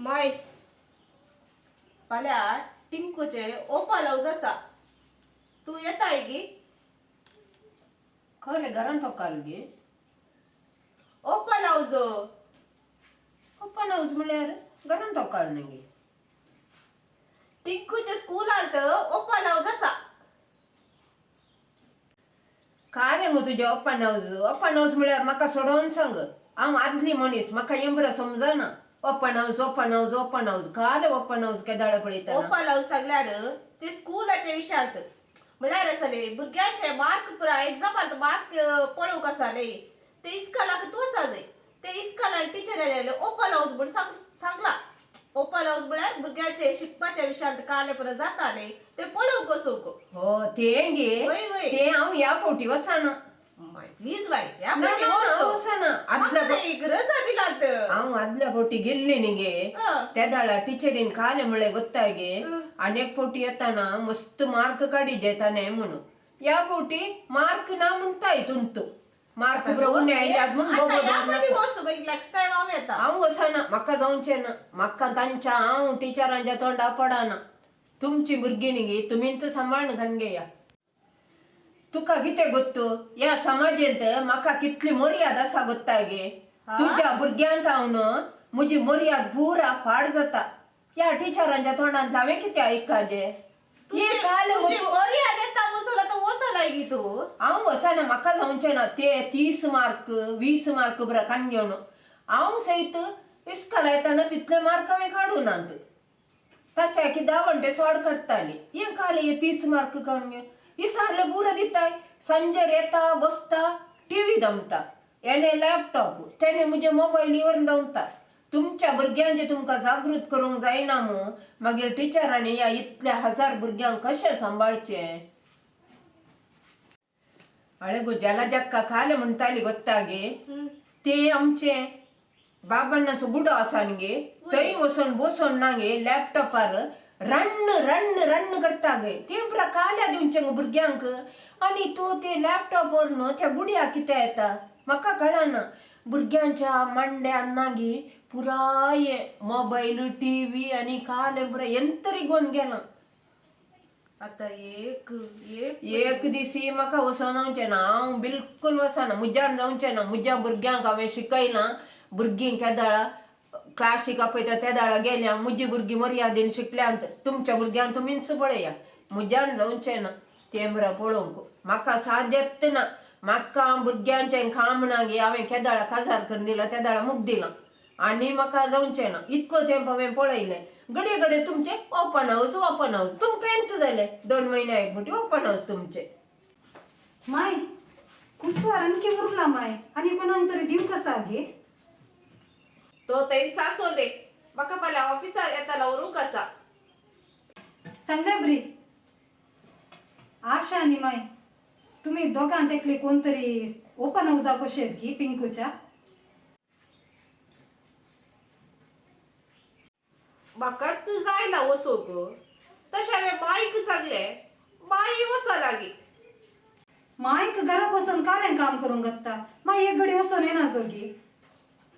माय फाल्यां टिंकूचे ओपन हावस आसा, तूं येताय गी? खरें घरांत तोकाल गे? ओपन हावस. ओपन हावस म्हळ्यार घरांत तोकाल न्ही गे? टिंकूचे स्कुलांत ओपन हावस आसा. काय गो तुजें ओपन हावस? ओपन हावस म्हळ्यार म्हाका सोडोवन सांग. हांव आदली मनीस, म्हाका हें बरें समजना. Open house open house open house काल ओपन हावस केदाळ पळयतना. ओपन हावस सांगल्यार ते स्कुलाचे विशयांत, म्हळ्यार आसले भुरग्यांचे मार्क पुरा एग्जामांत मार्क पळोवंक आसाले ते इस्कॉलाक तूं आसा जाय. ते इस्कॉलान टिचर ओपन हावस म्हूण सांगला. ओपन हावस म्हळ्यार भुरग्यांचे शिकपाच्या विशयांत काले पुरा जाताले ते पळोवंक वचूंक. हो तें गे? वय, वय. तें हांव ह्या फावटी वचना. प्लीज बाय, ह्या ना, फावटी ना, वचो. हांव वचना. म्हाका एक रजा दिलात. हांव आदल्या फावटी गेल्ली न्ही गे, त्या दाळा टिचरीन काले म्हळें गोत्ताय गे, आनी एक फावटी येताना मस्त मार्क काडीजे ताणें म्हणून. ह्या फावटी मार्क ना म्हणटाय तुंतू, मार्क बरो उणे आयल्यात म्हूण आतां ह्या बोबो. फावटी वचूं, मागीर नेक्स्ट टायम हांव येता. हांव वचना, म्हाका जावचें ना. म्हाका तांच्या हांव टिचरांच्या तोंडा पडना. तुमची भुरगीं न्ही गे, तुमीच सांबाळून घालून घेया. तुका कितें गोत्तू, ह्या समाजेंत म्हाका कितली मर्याद आसा गोत्ता गे? हा? तुज्या भुरग्यांक हांव म्हजी मर्याद पुरा पाड जाता. ह्या टिचरांच्या तोंडांत हांवें कितें आयकाजें? हे काल तुजी मर्याद येता म्हणून आतां वचनाय गी तूं? हांव वचना, म्हाका जावचें ना. ते 30 मार्क 20 मार्क बरा काडून घेवन हांव सयत इस्कॉला येताना तितले मार्क हांवें काडूं नात. ताच्या की 10 घंटे सोड काडटाली. हे काल हे 30 मार्क काडून घेवन इसारले पुरो दिताय. सांजेर येता, बसता, टिवी दमता, हेणे लॅपटॉप तेणे म्हजे मोबायल व्हरून दवरता. तुमच्या भुरग्यांचे तुमकां जागृत करूंक जायना मू? मागीर टिचरांनी ह्या इतल्या हजार भुरग्यांक कशें सांबाळचें? अळे गो जलजक्का काले म्हणटाली गोत्ता गे, ते आमचे बाबांना गुडो आसा न्ही गे, थंय वचोन बसोन ना गे लॅपटॉपार रण्ण रण्ण रण्ण करता गे. ते पुरा काल्या दिवचें गो भुरग्यांक. आनी तूं ते लॅपटॉप व्हरून त्या गुड्याक कितें येता म्हाका कळना. भुरग्यांच्या मांड्यान ना गे पुराय मोबायल टिवी आनी कालें पुराय यंतरी गोवन गेलां. आतां एक एक एक दीस म्हाका वचोन जावचें ना. हांव बिलकूल वचना, म्हज्यान जावचें ना. म्हज्या भुरग्यांक हांवें शिकयलां. भुरगीं केदाळा क्लासीक आपयता त्या दाळा गेल्या. म्हजी भुरगीं मर्यादेन शिकल्यांत. तुमच्या भुरग्यांक तुमीच पळया. म्हज्यान जावचें ना तें बरें पळोवंक, म्हाका साध्यत ना. म्हाका भुरग्यांचें काम ना गे. हांवें केदाळा काजार करून दिलां, त्या दाळा मुक दिलां आनी म्हाका जावचें ना. इतलो तेंप हांवें पळयलें. घडये घडये तुमचें ओपन हावस ओपन हावस तुमकां येता जालें 2 म्हयने एक फावटी ओपन हावस तुमचें. माय, कुसवार आणखी उरला माय, आणि कोणाक तरी दिवं कसा गे? तो थंय सासो दे, म्हाका फाल्यां ऑफिसार येताला व्हरूंक आसा. सांगल्या बरी आशा आनी माय, तुम्ही दोगांत एकले कोणतरी ओपन हावसा कशेत की पिंकूच्या? म्हाकाच जायना वचूंक. तशें हांवें माईक सांगलें, माई वचा लागी. मायक घरा बसून कालें काम करूंक आसता. माय एक घडी वचोन येना जोगी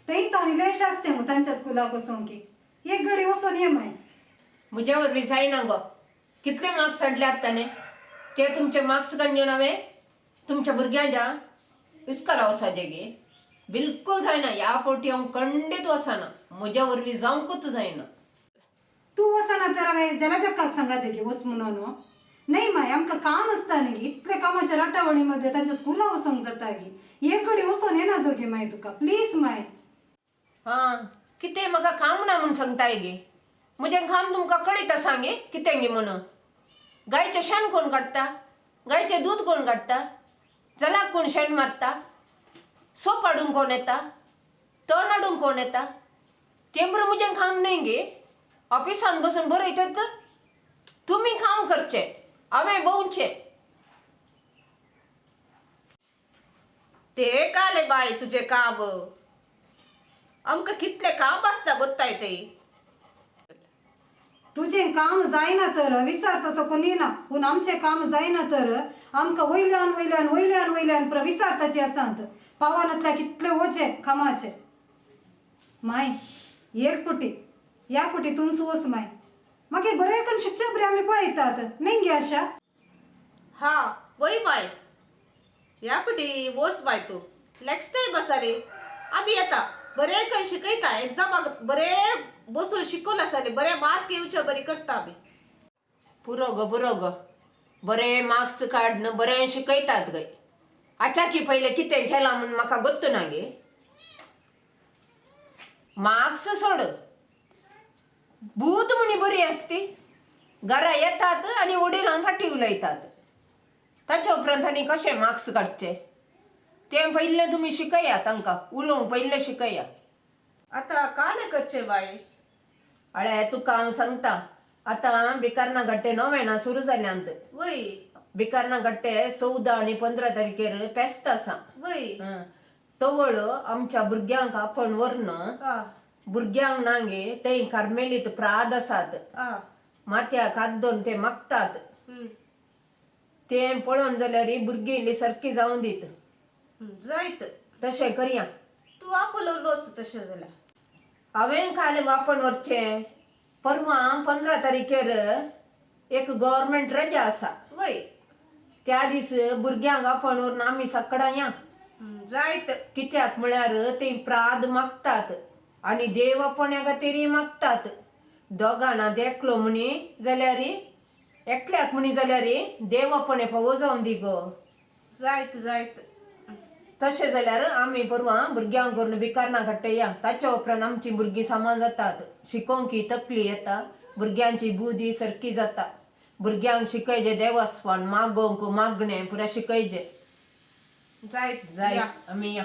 थंय तो आनी लेश आसचें मू तांच्या स्कुलाक वचोंक की एक घडी वचोन ये माय. म्हज्या वरवीं जायना गो. कितले मार्क्स हाडल्यात ताणें ते तुमचे मार्क्स काडून घेवन हांवें तुमच्या भुरग्यांच्या इस्कॉला वचपाचें गे? बिलकूल जायना. ह्या फावटी हांव खंडीत वचना. म्हज्या वरवीं जावंकूच जायना. तूं वचना तर हांवें जलजक्काक सांगाचें की वच म्हणून. न्हय माय, आमकां काम आसता न्ही गे. इतले कामाच्या राटावळीमध्ये तांच्या स्कुला वचोंक जाता गी. एक घडी वचोन येना जोगी माय तुका, प्लीज माय. आं, कितें म्हाका काम ना म्हूण सांगताय गे? म्हजें काम तुमकां कळीत आसा गे कितें गे म्हणून? गायचें शेण कोण काडटा? गायचें दूद कोण काडटा? जलाक कोण शेण मारता? सोप हाडूंक कोण येता? तण हाडूंक कोण येता? तें बरें म्हजें काम न्हय गे. ऑफिसान बसून बरयतात. तुमी काम करचें, हांवें भोंवचें. ते काले बाय तुजें काम, आमकां कितलें काम आसता गोत्ताय ते. तुजें काम जायना तर विचार तसो कोणी ना, पूण आमचें काम जायना तर आमकां वयल्यान वयल्यान वयल्यान वयल्यान पुरा विचारताची आसात. पावानातल्या कितले वोचे कामाचे. माय, एक पुटी ह्या कुटी तूंच वच माय, मागीर बरें करून शिकचे बरें आमी पळयतात न्ही गे आशा? हा वय बाय, ह्या पटी वोस बाय तूं. नेक्स्ट टायम आसा रे आमी येता, बरें करून शिकयता. एग्जामाक बरें बसून शिकून आसा रे, बरें मार्क येवचे बरी करता आमी. पुरो गो, पुरो गो, बरे मार्क्स काडून बरें शिकयतात गय. आचाकी पयलें कितें केलां म्हूण म्हाका गोत्तू ना गे. मार्क्स सोड, भूत म्हणी बरी आसती. घरा येतात आनी वडिलां फाटी उलयतात. ताच्या उपरांत आनी कशे मार्क्स काडचे तें पयलें तुमी शिकया तांकां, उलोवंक पयलें शिकया. आतां कालें करचें बाय? अळे तुका हांव सांगता, आतां बिकारना घट्टे नोवेणां सुरू जाल्यांत. वय. बिकारना घट्टे 14 आनी 15 तारखेर फेस्त आसा. वय. हं. तवळ आमच्या भुरग्यांक आपोवन व्हरून आ भुरग्यांक ना गे थंय कार्मेलीत प्राद आसात. आ माथ्याक हात दवरून ते मागतात. हम्म. तें पळोवन जाल्यार भुरगीं इल्ली सारकी जावं दीत. जायत. तशें करया. तूं आपोवन वच तशें जाल्यार. हांवें काल आपोवन व्हरचें? परवां 15 तारखेर एक गव्हर्मेंट रजा आसा. वय. त्या दीस भुरग्यांक आपोवन व्हरून आमी सकडां या. जायत. कित्याक म्हळ्यार ती प्राद मागतात आनी देव आपण्या खातीर मागतात. दोगांना देखलो म्हणी जाल्यार, एकल्याक म्हणी जाल्यार देव आपणे फावो जावन दी गो. जायत जायत. तशें जाल्यार आमी परवां भुरग्यांक व्हरून बिकारना घाट्टे या. ताच्या उपरांत आमची भुरगीं सामान जातात, शिकोवंक तकली येता, भुरग्यांची बुद्धी सारकी जाता. भुरग्यांक शिकयजे देवस्पण, मागोवंक मागणें पुरा शिकयजे. जायत. जाय. या. आमी या.